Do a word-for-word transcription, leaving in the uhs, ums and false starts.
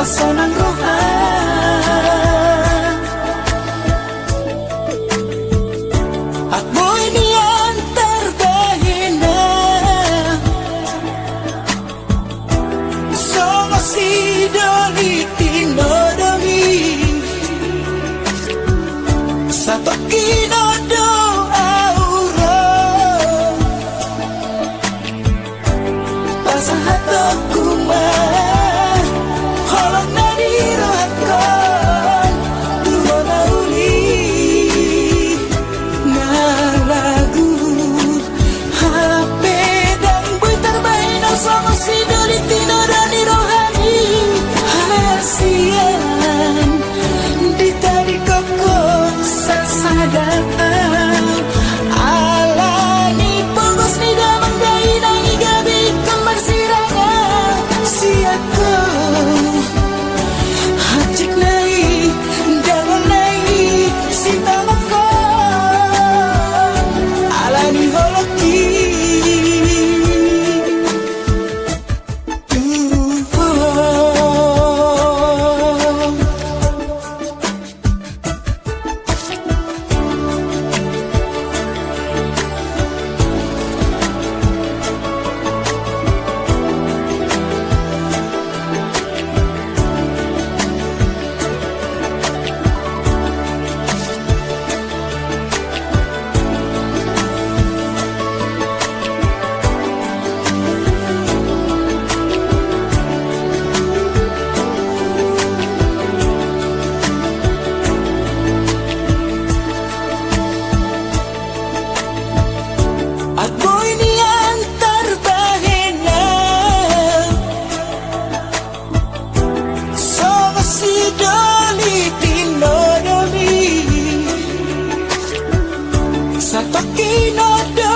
sonang roha. Ahu boi nian tarbahena, songon sidoli tinodomi. Satongkin on do ahu ro, pasahatonku ma holong na nirohahon tu hona uli na lagu. Hape ndang boi tarbahen ahu songon sidoli tinodo ni rohami. Hasian ditadingkon ho sasada, alani pogos ni damang dainang i gabe ingkon marsirang sian ho. Hansit nai, dangol nai, sitangkok ho alani holongki tu ho. Ahu boi nian tarbahena, songon sidoli tinodomi. Satongkin on do